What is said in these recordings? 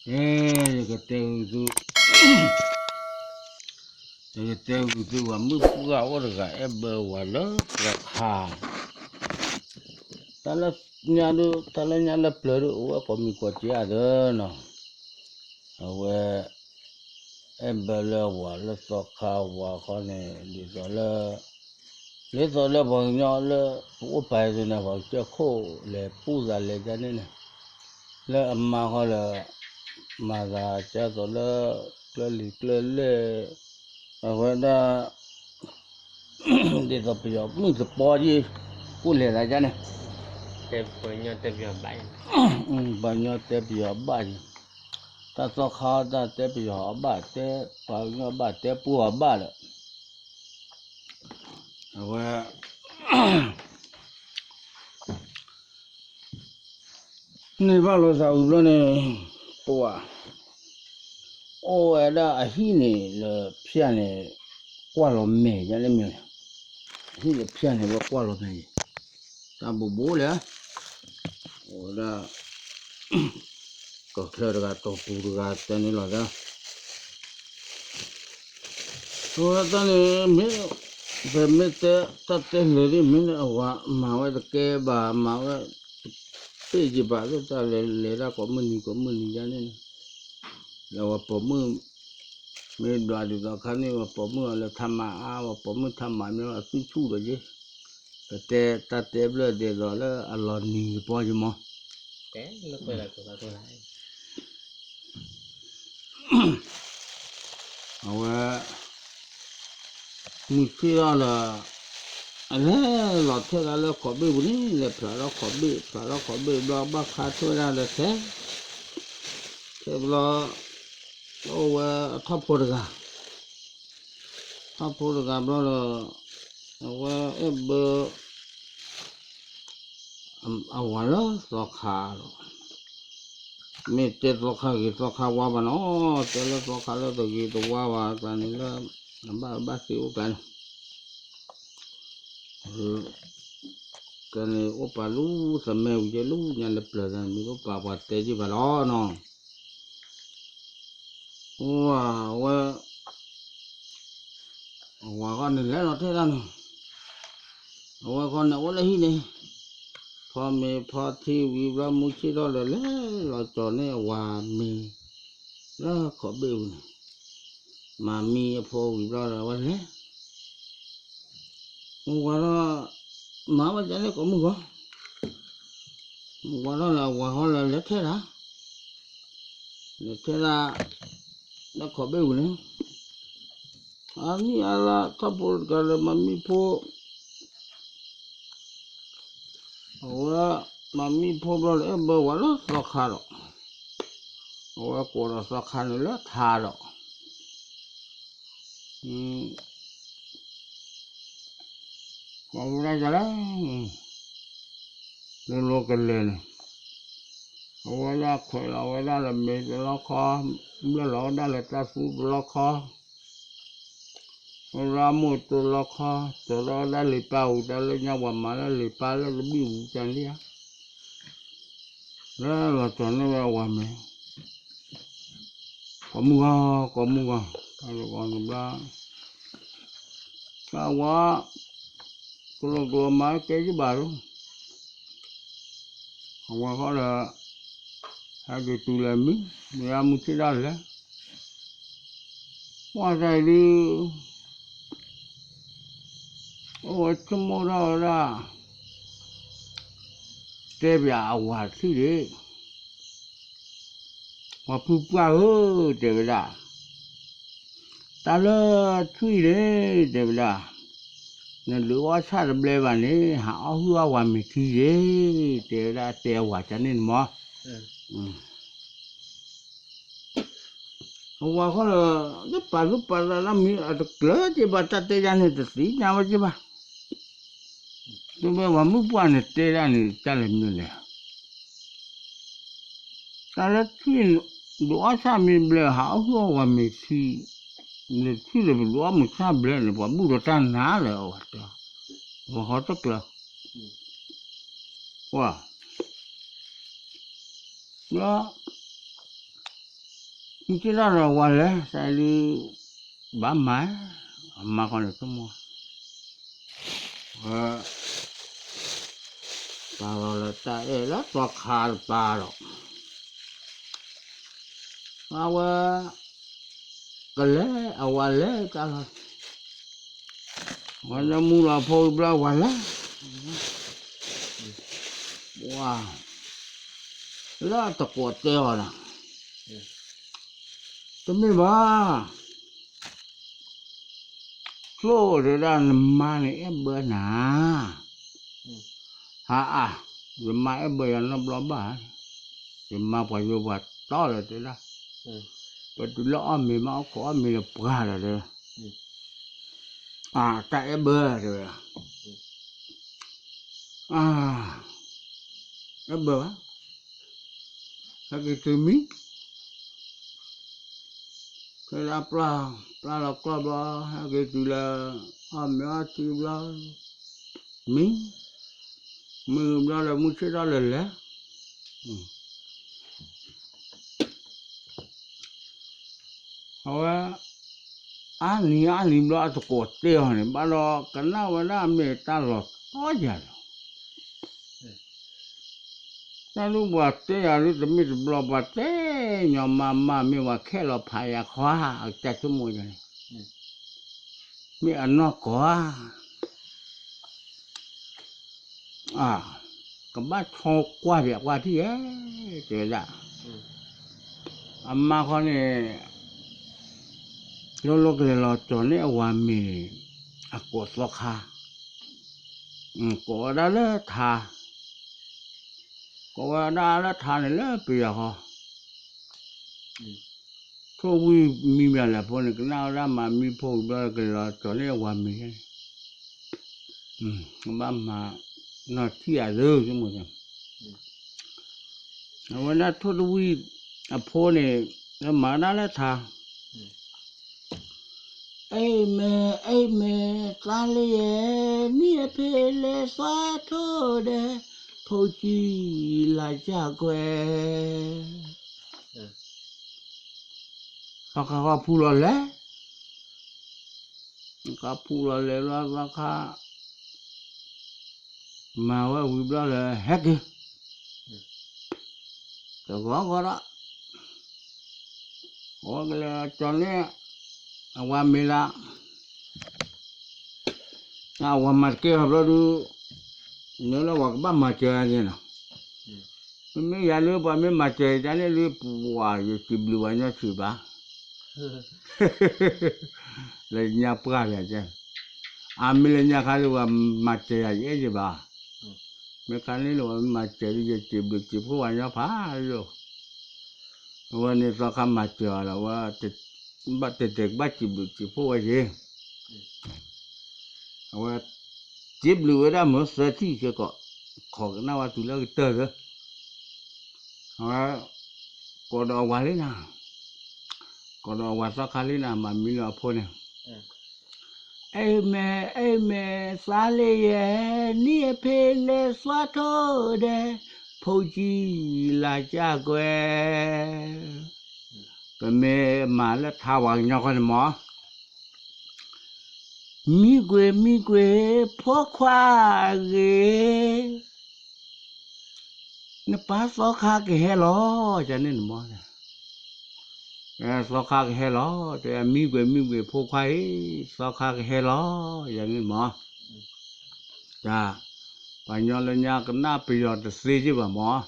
ယကတဲဂုာ်သု, ယကတဲဂုာ်သု ပှၤမုၣ်ပှၢ်အိၣ်တဂၤ အဲၣ်ဘၢဝၤလၢသီခါ, တၢ်လၢညါဒုး တၢ်လၢညါလၢပျၢၤဒုး အိၣ်ဝဲကိးမံၤကိးက့အါသၢနီၤ, အဝဲ အဲၣ်ဘၢလၢဝၤလၢသီခါဝၤဃီန့ၣ် ဒ်သိးလၢ ဒ်သိးလၢပှၤကညီလၢ ပအိၣ်ပာ်အသိးန့ၣ် ပှၤကစၢၢ်ခိၣ်လဲၤပူၣ်သးလဲၤဒ်န့ၣ်န့ၣ်, လၢအမါဃီလၢ မၤသးကဲသိးလၢ ကျၢၢ်လံၤကျၢၢ်လဲၢ် အဝဲဒၣ် ဒ်သိးပယီၤမုၣ်သပီက့ၤ ကူၣ်လဲၤသးဒ်န့ၣ်, ပှၤကညီတဲပယီၤဘၣ်က့ၤ, တၢ်သီခါတၢ်တဲပယီၤအီၤဘၣ် တဲပှၤကညီဘၣ် တဲပှၤအီၤဘၣ်ဒီး အဝဲ န့ၢ်ဘၣ်လိာ်သးဝံၤဘျီန့ၣ် ပှၤ အိၣ်ဝဲဒၣ်အဟံၣ်န့ၣ်လၢဖၠၣ်န့ၣ် ကွၢ်လီၤမဲာ်ယါန့ၣ်မ့ၢ်, အဟံၣ်လၢဖၠၣ်န့ၣ် ဝဲကွၢ်လီၤမဲာ်ယဲ, တၢ်ဘူးဘူးလဲၣ်, အိၣ်ဝဲဒၣ် ကီၢ်ချၢတဂၤ တီၢ်ပူၤတဂၤ တဲန့ၣ်လီၤသၢ အဝဲတၢ်န့ၣ် မ့ၢ် ပမ့ၢ်တဲ တၢ်တဲလၢာ်ဒ်မ့ၢ်န့ၣ် အဝၤမၤဝဲတကဲဘၣ် မၤဝဲ တပ့ၢ်က့ၤဘၣ် တၢ်လဲၤလဲၤဒၣ်ကိးမုၢ်နံၤကိးမုၢ်နံၤယါန့ၣ်န့ၣ်, လၢဝဲပိာ်မုၣ် မ့ၢ်ဒွးဒ်သိးခါန့ၣ် ဝဲပိာ်မုၣ်အီၤလၢထးမးအါ ဝဲပိာ်မုၣ်ထးမးမ့ၢ်အီၤအသွံၣ်ဆူၣ်ဒီးယ့ၢ်, ပတဲတၢ်တဲဘျၢၣ်ဒ်သိးလၢအလီၤနံၤကပီၤယမီၤ အဝဲ မုၢ်ဆ့ၣ်ထီၣ်လၢ အလဲၤလီၤထဲဒၣ်လၢခိးဘ့ၣ်ပူၤန့ၣ် လဲၤဖျးထီၣ်ခိးဘ့ၣ် ဖျးထီၣ်ခိးဘ့ၣ်ဘျီ ဘၣ်ခါထွဲဒၣ်ဒီးထဲ ထဲဘျီ အိၣ်ဝဲအထီၣ်ဖိတဂၤ ထီၣ်ဖိတဂၤဘျီဒီး အဝဲအဲၣ်ဘၢ အဝၤလၢသီခါဒီး မ့ၢ်တဲသီခါဂ့ၤသီခါဝါဘၣ်နီၤ, တဲလၢသီခါလၢတဂ့ၤတဝါဘၣ် ကျါန့ၣ်လၢ အဘၣ်ဘၣ်သ့အိၣ်ကျါန့ၣ် ကျါန့ၣ်အိၣ်ပာ်လူသမၢဝံၤကဲလူညါလၢပျၢၤတၢ်န့ၣ် မ့ၢ်အိၣ်ပာ်ပှၤတဲက့ၤဘၣ်လီၤနီၤ. ဝဲ အဝၤဃီန့ၣ်လဲၤလီၤထဲဒၣ်န့ၣ်, အဝဲဃီန့ၣ်အိၣ်လၢဟံၣ်န့ၣ်, ဖီမ့ၤဖီထံဝံၤဘျီ မုၢ်ဆ့ၣ်ထီၣ်လၢလဲၤလီၤကၠီၤန့ၢ်အဝၤမ့ၤ လၢခိးဘ့ၣ်ပူၤန့ၣ်, မၤမံအဖိဝံၤဘျီဒီးအဝဲလဲၤ မုၢ်ဝါထီၣ် မၤဝဲဒ်န့ၣ်ကိးမုၢ်ဂီၤ, မုၢ်ဝါထီၣ်လၢအဝၤဃီလၢလဲၤထဲဒၣ်, လဲၤထဲဒၣ် လၢခိးဘ့ၣ်ပူၤန့ၣ်, အမံၤအါလၢထီၣ်ဖိတဂၤလၢမၤမံဖိ အဝဲမၤမံဖိဘျီလၢအဲၣ်ဘၢဝၤလၢသီခါဒီး, အဝဲကိးဒီးသီခါန့ၣ်လၢထါဒီး, ပှၤဝဲဒၣ်လဲၣ်, လိၤလိၤကလဲၤန့ၣ်, အဝဲဒၣ်ခွဲးလီၤဝဲဒၣ်လၢမ့ၤတလီခီ, ဘျၢၣ်လီၤဝဲဒၣ်လၢတၢ်သူတလီခီ ဝဲဒၣ်မိၢ်တလီခီ, တလီဝဲဒၣ်လံာ်ပၢ်ဝံၤတၢ်လၢညါပှၤမၤလၢလံာ်ပၢ်လၢတဘံၣ်ဝံၤတၢ်လံဧါ, လၢလီၤကၠီၤန့ၢ်ဝဲအဝၤမ့ၤ, ကိးမုၢ်ဂီၤ ကိးမုၢ်ဂီၤ, တၢ်လီၤကီၤန့ၣ်ဘျီ တၢ်ဝါ ကျိၤကျိၤမၤကဲယဘၣ်လီၤ, အဝဲဃီဒီး ဟဲက့ၤတုၤလၢမံၤ မ့ၢ်အမုၢ်ဆ့ၣ်ဒၣ်လဲၣ်, ပှၤတၢ်အံၤဒုး အိၣ်ဝဲဆိကမိၣ်ထီၣ်ဝဲဒၣ် တဲပၠးအဝၤထွံၣ်ဒၣ် ပှၤဖုပှၢ်ဧၢ တဲဝဲဒၣ်, တၢ်လၢထွံၣ်န့ၣ် တဲဝဲဒၣ်, နဒုးအီၣ်ဆၣ်တဘျဲဘၣ်န့ၣ် ဟးအီၣ်ဟုၣ်အီၣ်ဝၤမ့ၤထံယ့ၣ်, တဲဝဲဒၣ်တဲအဝၤကန့ၣ်န့ၣ်မး, အဝၤဃီဒီး တပာ်သူၣ်ပာ်သးလၢမံၤအတကျၢၤက့ဘၣ် တၢ်တဲယါန့ၣ်တသ့ၣ်ညါဝဲက့ဘၣ်, တုၤမ့ၢ်ပှၤမုၣ်ပှၢ်န့ၣ်တဲဒၣ်န့ၣ် တၢ်လဲၤမနုၤလဲၣ် တၢ်လၢထွံၣ် ဒုးအီၣ်ဆၣ်မ့ၤဘျဲ ဟးအီၣ်ဟုၣ်အီၣ်ဝၤမ့ၤထံ, နထွံၣ်ဒီးပဒုးအီၣ်မုၢ်ဆၣ်ဘျဲန့ၣ် ပှၤဘူၣ်ဒီးတၢ်နါလၢအဝဲတဲ, ဝၤဃီတကျၢၤ, ဝၤ ဘျီ မ့ၢ်က့ၤဒၣ်ဒီးဝဲလဲၣ် တၢ်အံၤဒုး ဘၣ်မၤ, အမါဃီန့ၣ်ဆိကမိၣ်, ဝဲ ပာ်လီၤလၢတၢ်အဲၣ်လၢသီခါတပၤဒီး အဝဲ ကလဲၤအဝဲလဲၤတၢ်လီၤ, ဝဲလၢမူလီၤဖိဘျီဝဲလဲၤ, ဝါ လၢတကိးတဲအီၤဒီး တမ့ၢ်ဘၣ်, ကျိၣ်တဲဒၣ်နမါန့ၣ်အဲၣ်ဘၢနၤ, ဟါအါ, ယမါအဲၣ်ဘၢယၤနီတဘျီဘၣ်, ယမါပှၤယိပှၤတီလီၤတဲဒၣ်, ပတုၤလၢအီၣ်မ့ၤမး အီၣ်ခိးအီၣ်မ့ၤလၢပှၤဒီးတဲ, အတၢ်အဲၣ်ဘၢတဲဝဲ, အ အဲၣ်ဘၢဘၣ်, ဟဲက့ၤတုၤမံ ဖဲဒၣ်ပျၢ်, ပျၢ်လီၤကျီၢ်ဘျီ, ဟဲက့ၤတုၤလၢ အီၣ်မ့ၤအီထံဘျီ, မံ, မုၢ်ဘျီလၢမုၢ်ဆ့ၣ်ထီၣ်လၢလဲၤ, အဝဲ အါနံၤအါနံၤဘျီအတကိးတဲအီၤန့ၣ် ဘၣ်ဒီးကနၣ်ဝဲဒၣ်မ့ၢ်တၢ်လီၤတီယၤလီၤ, တၢ်ဒုးပှၤတဲယၤဒုးတမ့ၢ်တဘျီ ပှၤတဲညီမါမါမ့ၢ်ပှၤခဲလီၤဖးယၤခီဧါ အတၢ်ဆိကမိၣ်ယၤန့ၣ်, မ့ၢ်အနီၢ်ကီၢ်ဧါ ကဘၣ်ဆီကွၢ်ပၠးကွၢ်ထံၣ်ဧဲ, တဲဝဲဒၣ်, အမါခီန့ၣ် လိၤလိၤကလဲၤလီၤကၠီၤန့ၢ်အဝၤမ့ၤန့ၣ် အကိးသီခါ, ကိးဝဲဒၣ်လၢထါ, ကိးဝဲဒၣ်လၢထါန့ၣ်လၢပယီၤဃီ ထိၣ်ဝံၣ်မံဘၣ်လဲၣ်ဖိန့ၣ် ကနၣ်ဝဲဒၣ်မၤမံဖိဘျီ ကလဲၤလီၤကၠီၤန့ၢ်အဝၤမ့ၤန့ၣ်, ကဘၣ်မၤနီၢ်ထံၣ်အသး ဆိကမိၣ်, အဝဲဒၣ်ထိၣ်တဝံၣ်အဖိန့ၣ် မၤဒၣ်လၢထါ, အဲၣ်မဲ အဲၣ်မဲ သးလံယဲ, နံၣ်အဖဲလဲၣ်သးထိၣ်ဒဲး, ဖိကံလၤကၢ်ကွဲ သီခါဃီဖူလီၤလဲၤ, ဃီဖူလီၤလဲၤဘျီသီခါ မၤဝဲဝံၤဘျီလၢ ဟဲက့ၤ, တဂီၤဂီၤဒီး အဝဲကလဲၤကၠီၤန့ၢ် အဝၤမ့ၤလၢ အဝၤမၤတကဲဘၣ်ဘျီဒုး မ့ၢ်လၢပှၤကဘၣ်မၤစၢၤယၤန့ၣ်လီၤ. မ့မ့ၢ်ယၤလၢပှၤမ့ၢ်မၤစၢၤယၤန့ၣ်လၢပှၤ ယစံးဘျုးပှၤညီစံးဘၣ် လၢညါပှၢ်ယၤကဲ, အမ့ၢ်လၢညါခါလၢပှၤမၤစၢၤယၤ ယအဲၣ်ယဘၣ်, မ့ၢ်ခါန့ၣ်လၢပှၤမၤစၢၤယၤ ယစံးဘျုးစံးဖှိၣ်ပှၤညီဖးယိၣ်, အဝဲန့ၣ်သီခါမၤစၢၤအီၤဒီး အဝဲ ဘၣ်တဲတဲကဘၣ်စံးဘျုးစံးဖှိၣ်ဝဲက့ၤ, အဝဲ စံးဘျုးဝဲဒၣ်မ့ၢ်သၢထံၣ်စ့ၢ်ကီး, ခိးကနၣ်ဝဲတုၤလၢကတၢၢ်လၢ အဝဲ ကိးဒီးအဝၤလံနၤ, ကိးဒီးအဝၤသီခါလံနၤ မၤမံလၢအဖိန့ၣ်, အဲၣ်မဲ အဲၣ်မဲ သးလံယဲ, နံၣ်အဖဲလဲၣ်သးထိၣ်ဒဲး, ဖိကံလၤကၢ်ကွဲ, ပမ့ၢ်မၤလၢထါဝၤကညီဃီန့ၣ်မး မံကွံာ် မံကွံာ် ဖိခွါဂ့ၤ, နပၢ်သီခါကဟဲလီၤ, ယန့ၣ်နမီၢ်, သီခါကဟဲလီၤ, တဲမံကွံာ် မံကွံာ် ဖိခွါအံၤ, သီခါကဟဲလီၤ, ယန့ၣ်မီၢ်, တၢ်, ပှၤညီလၢညါကနၣ်ပယီၤတသ့က့ဘၣ်မီၢ်,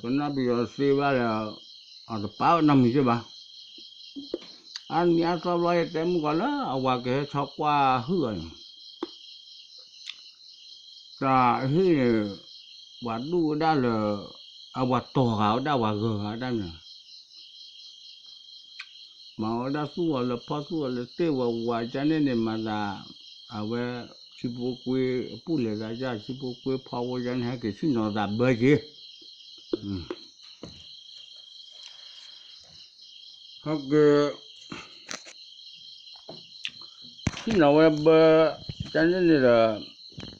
ကနၣ်ပယီၤတသ့ဘၣ်ဒီး အတပာ်နီတမံၤက့ဘၣ် အါနံၤအါသီဘျီ ယတဲမုၢ်ကီးလၢ အဝၤကဟဲဆီကွၢ်ဟုၣ်အီၤန့ၣ်, တၢ်ဟ့ၣ်န့ၣ် ပှၤဒူၣ်ဝဲဒၣ်လၢ အဝၤတီၤဂၤဝဲဒၣ် ဝၤဂၢၤဂၤဝဲဒၣ်န့ၣ်, မၤဝဲဒၣ်သူၣ်အီၤလၢဖီသူၣ်အီၤလၢတ့ၢ်ဝဲဝၤကန့ၣ်န့ၣ် မၤသး အဝဲ ဆံဖိကွ့ အပူၤလဲၤသးယါ ဆံဖိကွ့ဖီဝဲယါန့ၣ် ဟဲက့ၤဆ့ၣ်နီၤသးဘၢက့ၤ ဟဲက့ၤ ဆ့ၣ်နီၤဝဲဘၢ ကန့ၣ်န့ၣ်ဒီး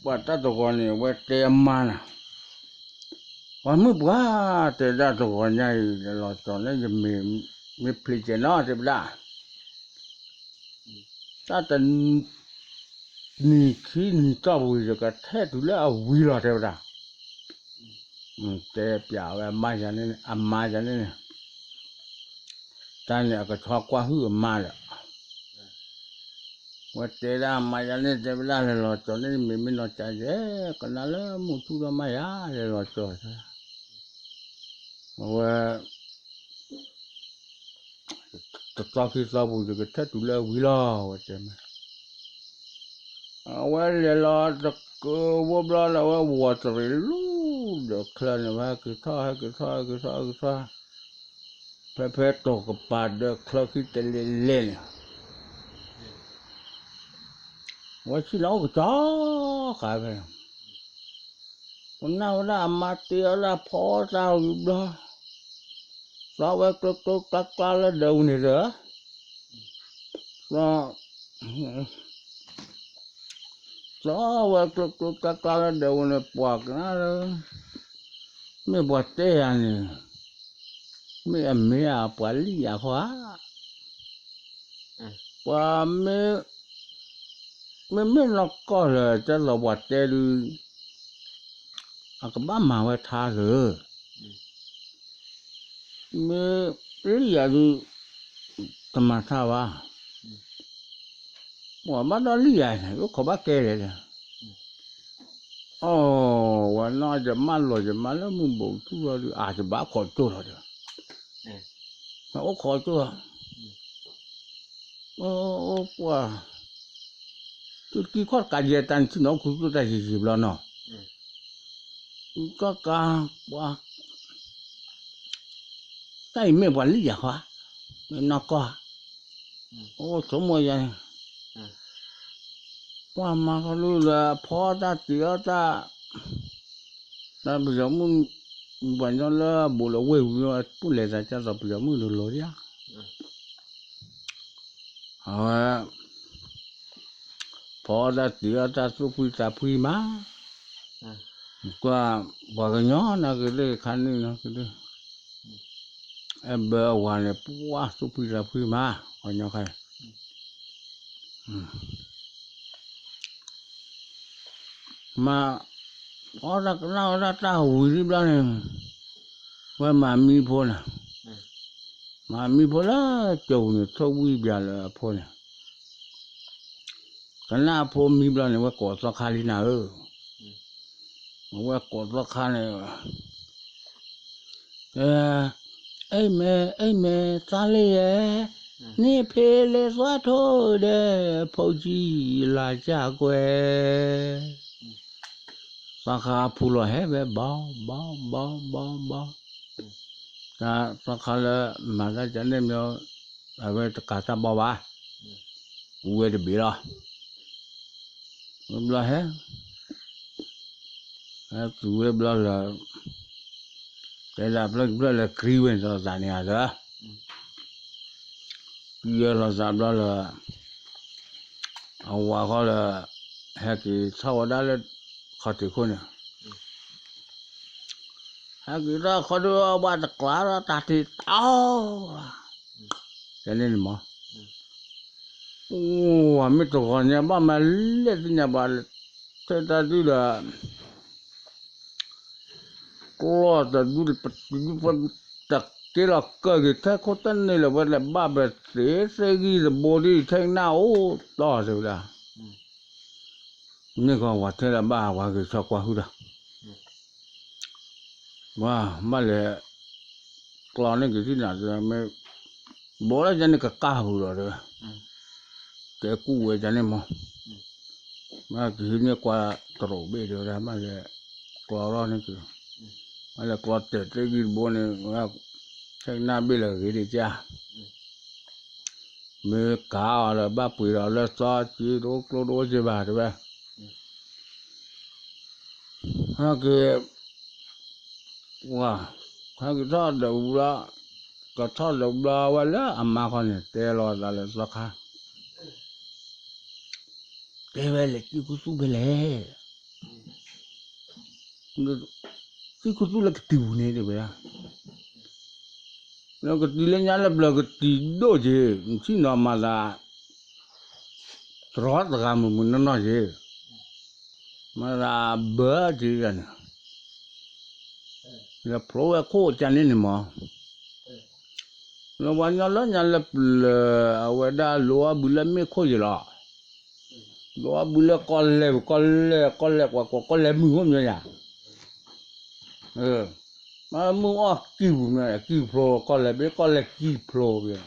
ပှၤတၢ်တဂီၤန့ၣ် အဝဲတဲအမါန့ၣ် ပှၤမုၣ်ပှၢ်တဲဒၣ်တဂီၤညါအံၤ လီၤတီၤန့ၣ် ယမ့ၢ် မ့ၢ်ဖျံးကဲနီၤ တဲဝဲဒၣ်, တၢ်တနံၤခံနံၤတီၢ်ပူၤ ယကထဲတုၤလၢအဝံၤလီၤ တဲဝဲဒၣ်. တဲပျးဝဲအမါယၤန့ၣ် အမါယၤန့ၣ်န့ၣ်, တၢ်န့ၣ်အကဆီကွၢ်ဟုၣ်အမါဒီး ဝဲတဲဒၣ်မါယၤန့ၣ် တဲဝဲဒၣ် လဲၤလီၤကၠီၤန့ၣ် မ့မ့ၢ်နီၢ်ကၠီၤယဲ ကနၣ်လၢမုၢ်ထူၣ်ဒီးမါယၤ လဲၤလီၤကၠီၤ, အဝဲ တသီခံသီပူၤ ယကထဲတုၤလၢဝံၤလီၤ ဝဲတဲမး. အဝဲလဲၤလီၤတကဝီဘျီဒီး အဝဲဝီၤတရံးလူၤဒီးချၢန့ၣ် ဝဲဟဲက့ၤထီၣ် ဟဲက့ၤထီၣ် ဟဲက့ၤထီၣ် ဟဲက့ၤထီၣ်, ဖဲဖဲတိၤကပၤဒီးချၢခံတလဲၤလဲၤန့ၣ် ဝဲဆ့ၣ်နီၤအိၣ်ကစီၤဃာ်ဖဲ ပနၢ်ဝဲဒၣ်အမါတ့အီၣ်တၢ်ဖီတၢ်ဝံၤဘျီ, သီဝဲကျိကျိကျါကျါလၢဒၢးပူၤန့ၣ်ဒီး, သီဝဲကျိကျိကျါကျါလၢဒၢးပူၤန့ၣ် ပှၤကနၣ်လၢ မ့ၢ်ပှၤတဲယၤန့ၣ်, မ့ၢ်အမ့ၢ်ဧါ ပှၤလံၣ်ယၤဃီဧါ, ပှၤမ့ၢ် မ့မ့ၢ်နီၢ်ကီၢ်လၢာ် ကၢ်သိးပှၤတဲဒုး အကဘၣ်မၤဝဲထါလၢာ်, မ့ၢ်လံၣ်ယၤဒုး တမၤထါဘၣ်, ပှၤဘၣ်ဒီးလံၣ်ယၤန့ၣ် အိၣ်ခိးဘၣ်ကဲလဲၣ်, အိၣ် ဝဲနီၢ်ယမၢလီၤယမၢလၢမုၢ်ဘူးထူၣ်လီၤဒုး အါယဘၣ်ခိးကၠိၢ်လီၤဒီး, အိၣ်ခိးကၠိၢ် အိၣ်ပှၤ, သုတကံခီၣ်တကးယဲတၢ်န့ၣ် ထံၣ်နီၣ်ခူသူၣ်တၢ်ယံၤယံၤဘျီနီၤ, ကီၢ်ကးပှၤ, တၢ်အံၤမ့ၢ်ပှၤလံၣ်ယၤဃီ, မ့ၢ်နီၢ်ကီၢ်, အိၣ်ဆိကမိၣ်ယၤန့ၣ်, ပှၤမၤဃီလူလၢဖီတၢ်တ့အီၣ်တၢ် တၢ်ပယီၤမုၣ် ပှၤညီလၢအဘူးလီၤဝ့ၢ်ဝံၤ ပူၣ်လဲၤသးကၢ်သိးပယီၤမုၣ်ဒီးလီၤဒၣ်, အဝဲ ဖီအီၣ်တၢ်တ့အီၣ်တၢ်သူၣ်ဖှံသးဖှံမး, ကွၢ် ပှၤကညီနီၢ်ကဒုခါန့ၣ်နီၢ်ကဒု, အဲၣ်ဘၢအဝၤန့ၣ် ပှၤသူၣ်ဖှံသးဖှံမး, ပှၤကညီခါန့ၣ် မၤ အီၣ်တၢ်ကနၣ်ဝဲဒၣ်တၢ်ဝံၤလံဘျီန့ၣ်, ဝဲမၤမံဖိန့ၣ်, မၤမံဖိလၢကၠိန့ၣ် ထိၣ်ဝံၣ်ဘျးလၢအဖိန့ၣ်, ကနၣ်အဖိမံဘျီန့ၣ် ဝဲကိးသီခါလံနၤဧၢ, ဝဲကိးသီခါန့ၣ် အိမ်မဲ အိမ်မဲ သားလေးရယ်, န့ၣ်ဖဲလဲၤသွါထိၣ်ဒီး ဖုန်းကြီးလာကြကွယ်, သီခါဖူလီၤဟဲဝဲ ဘီ ဘီ ဘီ ဘီ, တၢ်သီခါလၢမၤတၢ်ကန့ၣ်မ့ၢ် အဝဲတကးတၢ်ဘီဘၣ်, ဝဲတဘ့ၣ်လီၤ, ဝဲဘျီဟဲ ဟဲတုၤဝဲဘျီလၢ တဲဒၣ်ဖျၢၣ်ဖျၢၣ်လၢ ကရံဝဲန့ၣ်ဒီးသးန့ၣ်ဧါဒီး ကရံဝဲလီၤသးဘျီလၢ အဝၤဃီလၢ ဟဲက့ၤထီၣ်ဝဲဒၣ်လၢ ခီၣ်ထံးခိၣ်န့ၣ် ဟဲက့ၤထီၣ်ခီဒုး ဘၣ်တကျါဒီးတၢ်တ့ၢ်တၢ်အီၣ်, ကဲန့ၣ်န့ၣ်မး အိၣ်မ့ၢ်တဂီၤညါဘၣ်မၤလဲၣ်သ့ၣ်ညါဘၣ်, ထဲတၢ်ဒုဒီး ကျီၢ်တဒု တက့လီၤကၢၢ်က့ၤ ထဲခိၣ်တန့ၢ်လၢၤ ဝဲလဲၤဘၣ်ပသ့သ့ဂံၢ်တဘိဒ် ထဲကနၣ်အိၣ်တီၢ်တဲဝဲဒၣ်, န့ၢ်ကီၢ်ဝဲထဲလၢဘၣ်ဝဲဂ့ၤဆီကွၢ်ဟုၣ်ဒီး ဝဲ ဘၣ်လဲၤ ကျီန့ၢ်က့ၤထံၣ်နၤတဲ မ့ၢ် ဘိလၢယၤန့ၣ်ကကၢ်ပူၤလီၤတဲဝဲ, ကဲကူၣ်ဝဲယၤန့ၣ်မး, မ့ၢ်ကဟံးန့ၢ်ကွၢ်တရိးဘ့ၣ်တဲဝဲဒၣ် ဘၣ်လဲၤ ကျီထီၣ်န့ၢ်က့ၤ, ဘၣ်လဲၤကျီတဲာ်သ့ၣ်ဂံၢ်တဘိန့ၣ် ဝဲ ထဲကနၣ်ဘ့ၣ်လၢဂ့ၤဒ်ကၢ် မ့ၢ်ကၤအီၤဒီး ဘၣ်ပှ့ၤဒီးလၢသီက့ တအိၣ်ကျိတအိၣ်စ့ဘၣ်တဲဝဲ, ဟဲက့ၤ ဝဲ ဟဲက့ၤထီၣ်ဒီးဘျီ ကထီၣ်ဒီးဘျီဝဲလၢအမါခီန့ၣ် တဲလီၤသးလၢသီခါ တဲဝဲလဲၤသံခူသူၣ်ဖဲလဲၣ်, သံခူသူၣ်လၢကတုၤပူၤန့ၣ်တဲဝဲဒၣ်, ကတံၤလၢညါလၢပျၢၤကတံၤဒိၣ်က့ၤ, နထံၣ်နီၤမၤသး တြီတဂၤမုၢ်မုၢ်နီၢ်နီၢ်က့ၤ, မၤသးဘၢက့ၤယၤန့ၣ်, လဲၤဖျိဝဲခိၣ်ကန့ၣ်န့ၣ်မး, လၢပှၤညီလၢညါလၢပျၢၤ အဝဲဒၣ်လိအီၣ်ဘုလၢမ့ၢ်ခိၣ်ယ့ၤလီၤ, လိအီၣ်ဘုလၢကီၢ်လဲၢ် ကီၢ်လဲၢ် ကီၢ်လဲၢ် ပှၤကိးကီၢ်လဲၢ်မုၢ်အိၣ်မ့ၢ်ယၤ မ့ၢ်မုၢ်အီၣ်ကံၢ်ပူၤမ့ၢ် ကံၢ်ဖျိ ကီၢ်လဲၢ်ဘ့ၣ် ကီၢ်လဲၢ်ကံၢ်ဖျိဘ့ၣ်,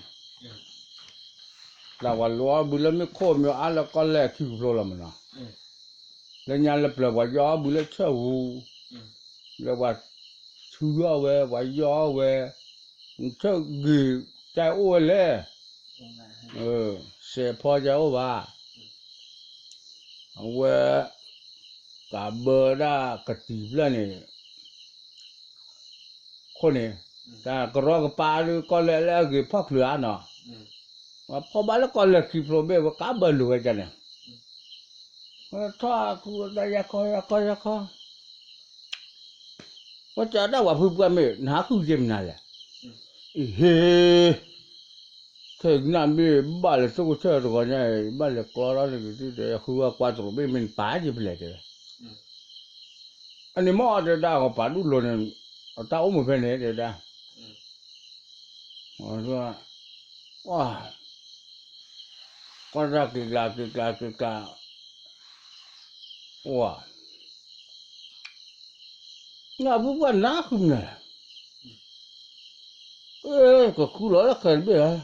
တၢ်ပှၤလိအီၣ်ဘုလၢမ့ၢ်ခိၣ်မ့ၢ်အါလၢကီၢ်လဲၢ်ကံၢ်ဖျိလီၤမ့ၢ်နီၤ, လၢညါလၢပျၢၤပှၤယီၢ်အီၣ်ဘုလၢဆၢၣ်ပူၤ, လၢပှၤထုးအီၣ်ဝဲ ပှၤယီၢ်အီၣ်ဝဲ, ဆၢၣ်ဂ့ၤ တၢ်အိၣ်ဝဲလဲၣ်, စဲးဖီကအိၣ်ဘၣ်, အဝဲ ကးဘၢဒၣ်ကတံၤဖျၢၣ်န့ၣ် ခိၣ်န့ၣ်, တၢ်ကရီကပၤဒုးကီၢ်လဲၢ်လၢအဂ့ၤဖီၣ်ချုးဧါနီၤ, ပှၤဖီၣ်ဘၣ်လၢကီၢ်လဲၢ်ခံဖျိဘ့ၣ် ပှၤကးဘၢလိာ်ဝဲဒၣ်န့ၣ်, ထီၣ်ခူတၢ်ယၤခီယၤခီယၤခီ, ပှၤတဲဒၣ်ပှၤဖုပှၢ်မ့ၢ် နဟးဃုက့ၤမနုၤလဲၣ်, အဟ့ ခဲအံၤနမ့ၢ်ဘၣ်လဲၤသိၣ်ကဆၢၣ်တဂီၤညါအံၤ ဘၣ်လဲၤကျီထီၣ်န့ၣ်ကသံၣ်ဒီး ယဃုဝဲကွၢ်တရိးဘ့ၣ်မ့ၢ်နပာ်က့ၤဖဲလဲၣ်တဲဝဲ, အန့ၣ်မ့ၢ်တဲဒၣ် ပှၤပာ်ဒူၣ်လိၤန့ၣ် အတၢ်အိၣ်မူဖဲန့ၣ်တဲဒၣ်, ကွၢ်တၢ်က့ၤကျါက့ၤကျါက့ၤကျါ, အိၣ်ဧါ, နဖုပှၢ်နဃုမနုၤလဲၣ်, ကဃုလီၤလၢဃဲၤတဘ့ၣ်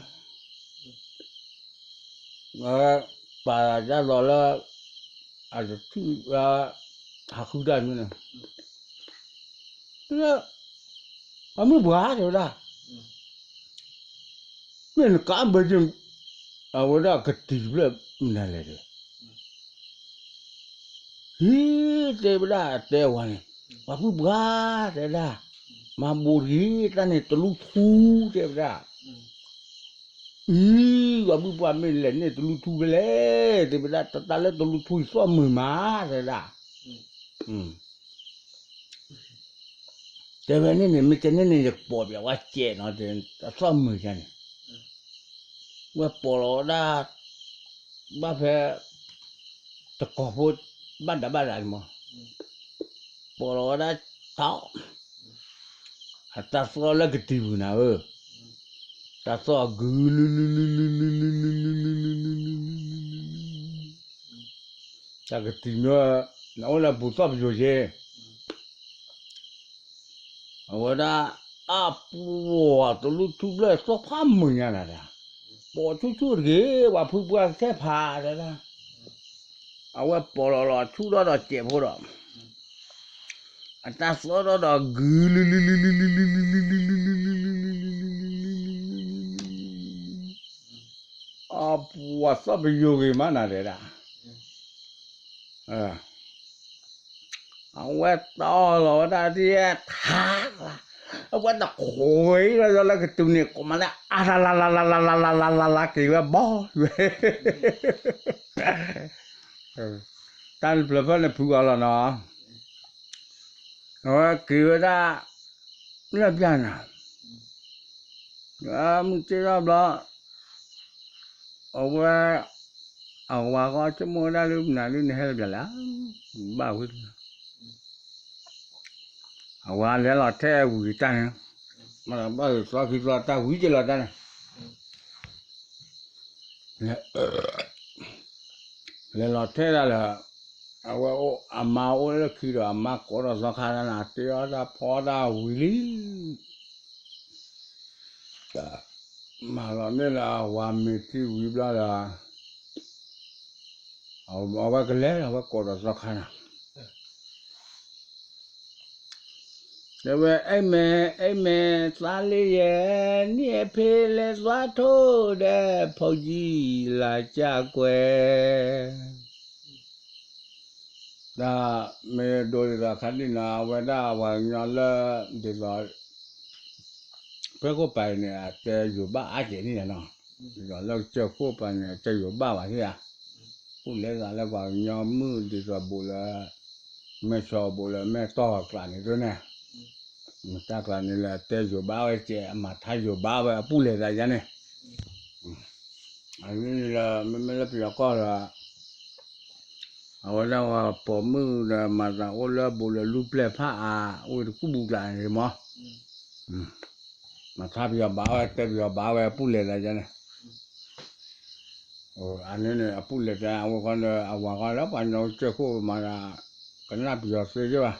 ဧါ ပာ်ဒၣ်လီၤလၢ အတထံၣ် ဟးဃုတၢ်မ့ၢ်န့ၣ်, အမုၢ်ပှၢ်တဲဝဲဒၣ်, မ့ၢ်နကးဘၢက့ၤ အဝဲဒၣ်ကတံၤဖျၢၣ်မနုၤလဲၣ်တဲဝဲ, ဟံး တဲဝဲဒၣ်တဲဝဲန့ၣ်, ပှၤဖုပှၢ်တဲဝဲဒၣ်, မၤဘူးတဂ့ၤ တၢ်န့ၣ်တလူထူတဲဝဲဒၣ်, အံၤ ပှၤဖုပှၢ်မ့ၢ်လဲၤန့ၢ်တလူထူဖဲလဲၣ် တဲဝဲဒၣ် တၢ်လၢတလူထူအံၤသီၣ်မုာ်မးတဲဝဲဒၣ်, တဲဝဲန့ၣ်န့ၣ် မ့ၢ်တဲန့ၣ်န့ၣ် ယကပိာ်ပျးဝဲစဲးနီၤ အသီၣ်မုာ်ယါန့ၣ်, ဝဲပိာ်လီၤဝဲဒၣ် ဘၣ်ဖဲ တကီၢ်ဖိ ဘၣ်ဒးဘၣ်ဒးန့ၣ်မး, ပိာ်လီၤဝဲဒၣ် တၢ် အတၢ်သီၣ်လၢကတံၤပူၤနၤဧၢ, တၢ်သီၣ်အဂုၤ တၢ်ကတံၤမ့ၢ် နအိၣ်လၢပူၤသီၣ်ပယိၤက့ၤ အဝဲဒၣ် အပူၤတလူထူဘျၢၣ်သီၣ်ဖးမုာ်ညါနၤဒၣ်, ပိာ်ဆူၣ်ဆူၣ်တဂ့ၤ ပှၤဖုပှၢ်ကဲဖးဒၣ်, အဝဲပိာ်လီၤလီၤဆူၣ်ထီၣ်ဒီးစဲးဖိဒီး အတၢ်သီၣ်ထီၣ်ဒီးဂုၤ အပူၤအသီၣ်ပယိၤဂ့ၤမးနၤဒဲဒၣ်, အဝဲတီၢ်လီၤဝဲဒၣ်ဒ်ထါ, အဝဲတခိးအံၤလီၤလၢကတုၤန့ၣ် ကိးမးလၢအါလါလါလါလါလါလါလါလါလါက့ၤဝဲဘီ, တၢ်နဖျၢၣ်ဖၢၣ်န့ၣ်ဖုဂီၤလီၤနီၤ, အဝဲက့ၤဝဲဒၣ် လၢပျၢ်နၤ, မုၢ်တ့ၢ်ထီၣ်ဘျီ အဝဲ အဝၤဃီဆိကမိၣ်ဝဲဒၣ်လၢမနုၤလၢနဟဲလၢပျၢ်လဲၣ်, ဘၣ်ဝံၤ အဝၤလဲၤလီၤထဲဝံၤတၢ်န့ၣ်, ဘၣ်သီခံသီတၢ်ဝံၤက့ၤလီၤတၢ်န့ၣ် လဲၤလီၤထဲဒၣ်လၢ အဝဲအမါအိၣ်လၢခံဒီး အမါကိးထီၣ်သီခါတၢ်န့ၣ် တ့အီၣ်တၢ်ဖီတၢ်ဝံၤလံ, မၤလီၤန့ၢ်လၢအဝၤမ့ၤထံဝံၤဘျီဒီး အဝဲကလဲၤလီၤ အဝဲကိးထီၣ်သီခါန့ၣ် တဲဝဲ အဲၣ်မဲာ် အဲၣ်မဲာ် သးလ့ယဲ, နံၣ်အဖ့လဲၤသွါထိၣ်ဒီး ဖီကံလၤကၢ်ကွဲ, တၢ်မ့ၢ်ဒိးဒ်သိးခါဒ်နီၤ အဝဲဒၣ်ပှၤကညီလၢ ဒ်သိး ဖဲခိၣ်ပၤအံၤန့ၣ် အတဲယိၤဘၣ်အါကဲးန့ၣ်နီၤ, ဒ်သိးလၢကစၢၢ်ခိၣ်ပၤန့ၣ် အတဲယိၤဘၣ်ဘၣ်သ့ဧါ, အိၣ်လဲၤသးလၢပှၤကညီမုၣ်ဒ်သိးဘူးလၢ မဲၢ်ဆီဘူးလၢမဲၢ်တီၢ်အကျးန့ၣ်ဒ်န့ၣ်, တၢ်ကျါန့ၣ်လၢအတဲယိၤဘၣ်ဝဲကဲ အမၤထါယိၤဘၣ်ဝဲအပုၢ်လဲၤသးယါန့ၣ်, အန့ၣ်လၢမ့မ့ၢ်လၢပယီၤကီၢ်လီၤ, အဝဲဒၣ်ဝဲပိာ်မုၣ်ဒီးမၤသးအိၣ်လၢအဘူးလၢလူပျဲၢ်ဖးအါ အိၣ်တကူၣ်ဘူးကျါန့ၣ်မး, မၤထါပယီၤဘၣ်ဝဲတဲပယီၤဘၣ်ဝဲအပုၢ်လဲၤသးယါန့ၣ်, အန့ၣ်န့ၣ် အပုၢ်လဲၤသးအဝဲဃီဒီး အဝၤဃီလၢပှၤညီကစၢၢ်ခိၣ်မၤသး ကနၣ်ပယီၤသ့က့ဘၣ်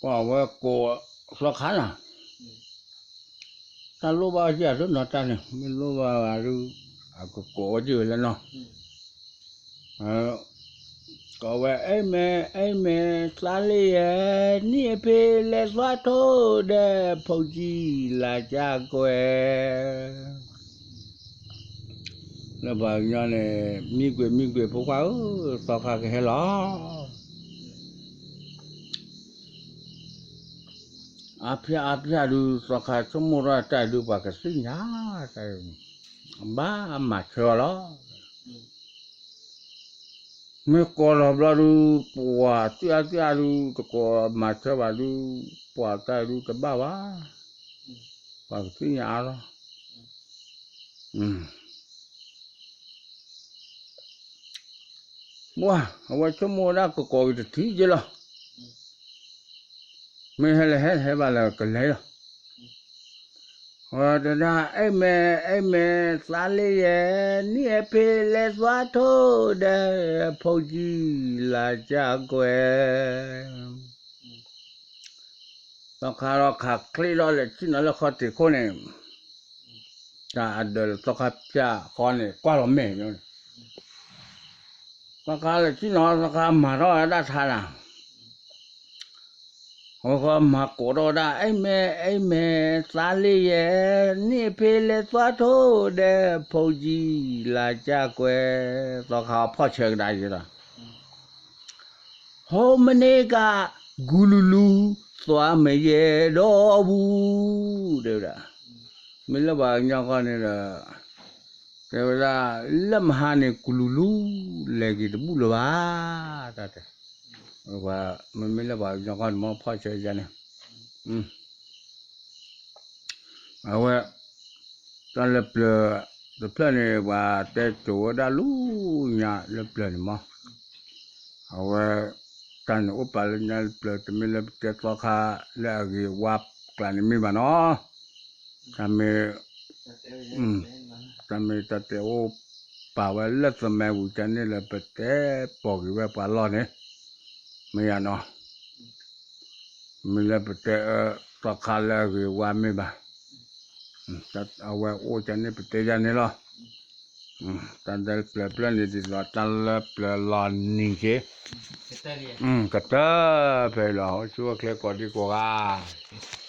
ပှၤဝဲကိးသီခါနီၤ, တၢ်လိၣ်ဘၣ်ဝဲက့ၤအဒိနီၤတၢ်န့ၣ် မ့ၢ်လိၣ်ဘၣ်ဂၤဒုး အကကိးဝဲက့ၤဝဲလၢနီၤ, ကိးဝဲ အဲၣ်မဲ အဲၣ်မဲ သးလ့ယဲ, နံၣ်အဖ့လဲၤသွါထိၣ်ဒီး ဖိကံလၤကၢ်ကွဲ လၢပှၤကညီန့ၣ် မံကွံာ်မံကွံာ်ဖိခွါဧၢ, သီခါကဟဲလီၤ. အါဖျၢၣ်အါဖျၢၣ်ဒုး သီခါဆိကမိၣ်ထီၣ်တၢ်ဒုး ပှၤကသ့ၣ်ညါတၢ်, ဘၣ်မၤဆၢအီၤလီၤ. မ့ၢ်ကိးလီၤဘျီဒုး ပှၤသ့ၣ်အါသ့ၣ်အါဒုး တကိးမၤဆၢဘၣ်ဒုး ပှၤတၢ်ဒုးတဘၣ်ဘၣ်, ပှၤကသ့ၣ်ညါအါလီၤ. ပှၤ အဝဲဆိကမိၣ်ဝဲဒၣ်ကကိးက့ၤတထံၣ်က့လီၤ. မ့ၢ်ဟဲလၢဟဲဟဲဘၣ်လၢကလဲၤလီၤ. ဝဲတဲဒၣ် အဲၣ်မဲ အဲၣ်မဲ သးလ့ယဲ, နံၣ်အဖ့လဲၤသွါထိၣ်ဒီး ဖိကံလၤကၢ်ကွဲ သီခါဒီးခးချ့ထီၣ်လဲၤဆ့ၣ်နီၤလၢခီၣ်ထံးခိၣ်န့ၣ်, တၢ်အဒၢးလၢသီခါဖၠၣ်ဃီန့ၣ် ကွၢ်လီၤမဲာ်ညါန့ၣ်, သီခါလဲၤဆ့ၣ်နီၤ သီခါမၤထီၣ်ဝဲဒၣ်ထါနၤ, အဝဲဃီမၤကိးထီၣ်ဝဲဒၣ် အဲၣ်မဲ အဲၣ်မဲ သးလ့ယဲ, နံၣ်အဖ့လဲၤသွါထိၣ်ဒီး ဖိကံလၤကၢ်ကွဲ, သီခါဖီၣ်ဆၢကဒါယဲလီၤ. ဟိမန့ၢ်က ကူလူလူ သွါမ့ၢ်ယဲဒီးအူ, တဲဝဲဒၣ်, မ့ၢ်လၢပှၤကညီဃီန့ၣ်ဒီး တဲဝဲဒၣ် လၢမဟါန့ၣ် ကူလူလူ လဲၤက့ၤတဘူၣ်လၢၤဘၣ်, တၢ်တဲ, မ့မ့ၢ်လၢပှၤကညီဃီန့ၣ် မ့ၢ်ဖီၣ်ဆၢယါန့ၣ် အဝဲ တၢ်လၢပျၢၤတဖျၢၣ်န့ၣ် ပှၤတဲစိာ်ဝဲဒၣ်လူညါလၢပျၢၤန့ၣ်မး, အဝဲ တၢ်န့ၣ်အိၣ်ပာ်လၢညါလၢပျၢၤ တမ့ၢ်လၢပတဲသီခါလၢအဂ့ၤဝါကျါန့ၣ်မ့ၢ်ဘၣ်နီၤ, တၢ်မ့ၢ် တၢ်မ့ၢ်တၢ်တဲအိၣ်ပာ်ဝဲလၢသမၢဝံၤတၢ်န့ၣ်လၢပတဲပိာ်က့ၤဝဲပှၤလီၢ်န့ၣ် မ့ၢ်ယါနီၤ, မ့ၢ်လၢပတဲအၢသီခါလၢအဂ့ၤဝါမ့ၢ်ဘၣ်, အဝဲအိၣ်တၢ်န့ၣ်ပတဲယါန့ၣ်လီၤ, တၢ်လၢပျၢၤဖျၢၣ်န့ၣ်ဒ်သိးတၢ်လၢပျၢၤလီၤနံၤက့ၤ, ကတၢၢ်ဖဲအံၤလီၤ ဟိဆူၣ်အိၣ်ချ့ကိးဒံကိးဂၤ